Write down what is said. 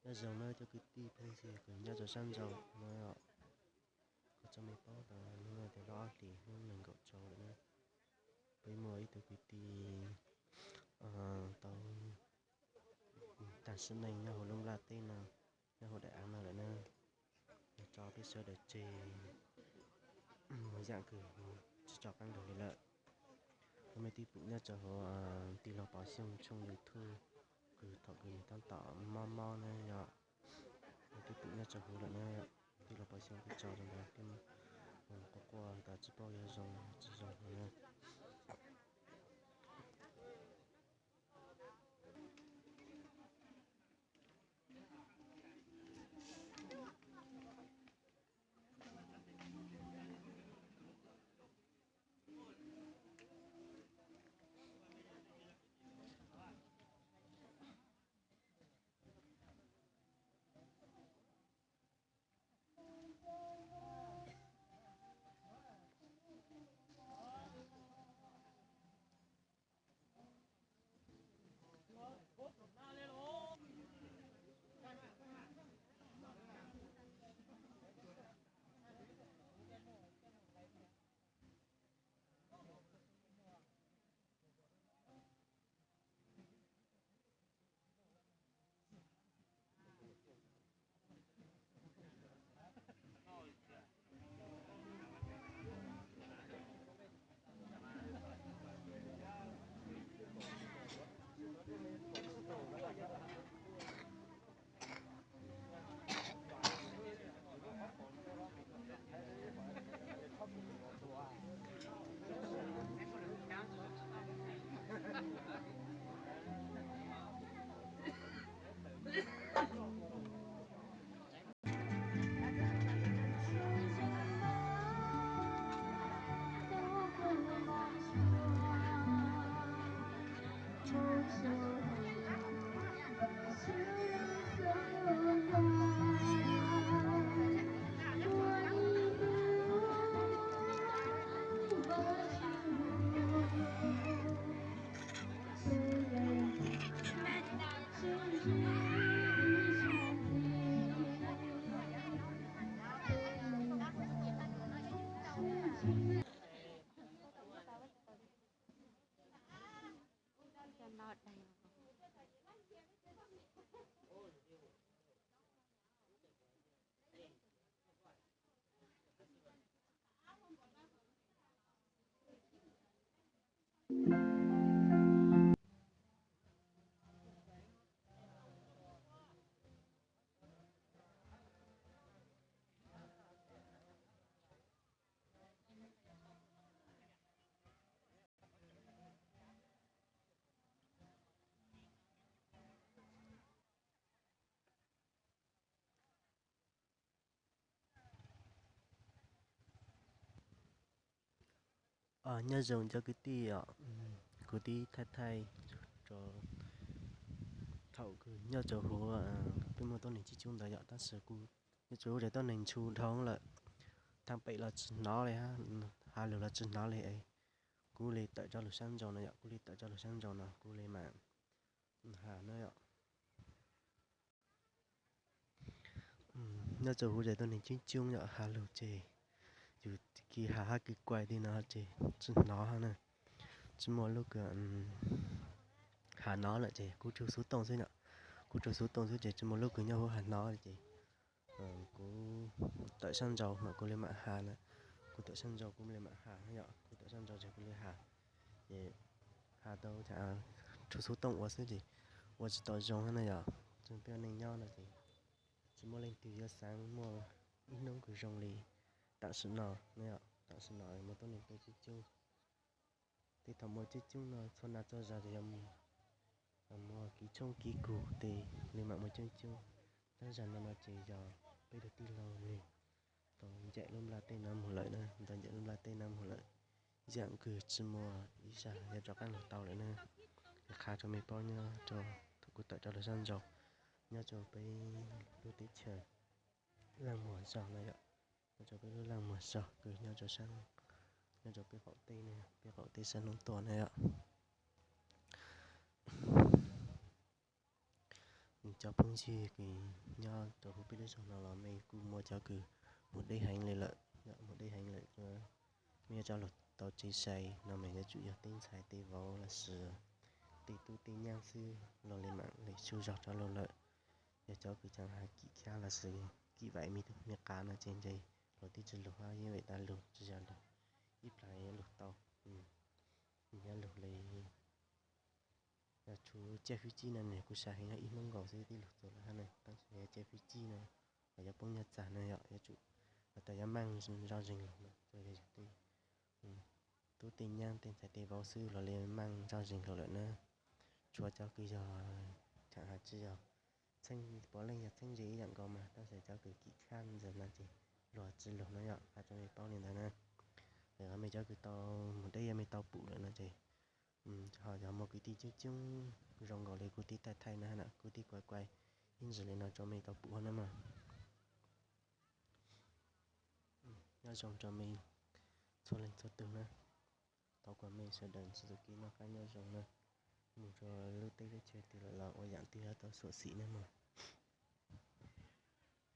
Nyob zoo na cov kwv tij phooj ywg kws nyob rau sab nraud no, kuv tso mej paub tas hnub no tias lub ob hlis hnub nees nkaum rau lawm na, peb muaj ib tug kwv tij tau tag sim neej nyob hauv lub nplaj teb no, nyob hauv daim av no lawm na, tso peb sawv daws tseg mus yam kws tsis tso qeeb nrog li lawm. Kuv mej twb pum nyob rau hauv tij laug Pov Xyooj tshooj YouTube kws thaum kws nws tab tom mob mob na yom, kuv twb pum nyob rau hauv lawm na, tij laug Pov Xyooj twb tso rau ntawd thiab, quaj quaj tas tsis paub yog zoo tsis zoo no na. Nyob zoo cov kwv tij os, kuv tib thaij thaij rau thaum kws nyob rau huv peb muaj tuab neeg coob coob ntawd yom, tab sis kuv nyob rau huv zais tuab neeg ntshu dhau lawm, thaaj pem los tsis hnov li, has lug los tsis hnov li es kuv li tawm rov lug sab nraud no yom, kuv li tawm rov lug sab nraud no kuv li mam has no yom. Nyob rau huv zais tuab neeg coob coob yom, has lug ces yus kis has hab kis kuais li no ces tsis hnov hab na, tsis muaj lub kws has hnov lawm ces kuv tsuas xuv tooj xwb yom, kuv tsuas xuv tooj xwb ces tsis muaj lub kws nyob huv has hnov li ces kuv tawm sab nraud mas kuv li mam has na, kuv tawm sab nraud kuv li mam has yom, kuv tawm sab nraud ces kuv li has, ces has tau tsuas xuv tooj ua xwb ces ua tsis tau zoo hab na yom, tseem peb ua neej nyob no ces tsis muaj leej twg yuav xaav muaj ib hnub kws zoo li tam sim no na yom, tam sim no muaj tuab neeg peb coob coob. Tej thaum muaj coob coob no txhua nag txhua zag tes yog muaj kiv tshoob kiv kug tes li mam muaj coob coob. Tab zag no no ces yog peb tug tij laug nwg tau ncaim lub nplaj teb no moog lawm na, tau ncaim lub nplaj teb no moog lawm, yaam kws tsis muaj ib zag yuav rov qaab lug tau lawm na. Qha rau mej paub nyob rau thaum kuv tawm rov lug sab nraud, nyob rau peb lub teb chaws Laaj Muag zog no yom, nyob rau peb lub Laaj Muag zog kws nyob rau sab, nyob rau peb qaum teb, peb qaum teb sab hnub tuaj na yom. Cov phooj ywg kws nyob rau huv peb lub zog no los mej kuj muaj cov kws mus deb heev li lawm, mus deb heev lawm. Mej yuav coj lug tau tsev sai no mas yuav tsum yog tej ntxhais tej vauv lossis tej tub tej nyab xwb los li mam li tsuj zog rov lug lawm. Yog cov kws tseem hais kim khab lossis kim vaim me qav no ces ntshe luag twb tsi lug hab, yeej vim tas lug tsi yog lug ib plag yuav lug tau, yuav lug li. Yog tshuav ciaj fib tsib no nws kuj sai heev, yog ib Hmoob nkaus xwb twb lug txug lawm hab na, tab sis yog ciaj fib tsib no los yuav poob nyob txag no yom, yuav tsum has tas yuav maaj zoj zeeg lug no, yog tej tub tej nyab tej ntxhais tej vauv xwb los li maaj zoj zeeg lug lawm na. Tshuav cov kws yog tseem hais tsi yog, puav leej yog txheeb ze ib yam nkaus mas, tab sis cov kws kim khab ntxawm no ces luag tsi lug no yom, has rua mej paub li ntawd na. Mej cov kws tau mus deb, yog mej tau pum lawm no ces ho yog muaj kwv tij coob coob zoo nkaus li kuv tib thaij thaij na, kuv tib kuas kuas ib ntsis li no rua mej tau pum na mog. Nyob zoo rua mej txhua leej txhua tug na. Thov kom mej sawv daws txuas kev noj qab nyob zoo na, mus rua lub teb lub chaw twg lawm los ua yaam twg los tau xyuam xim na mog.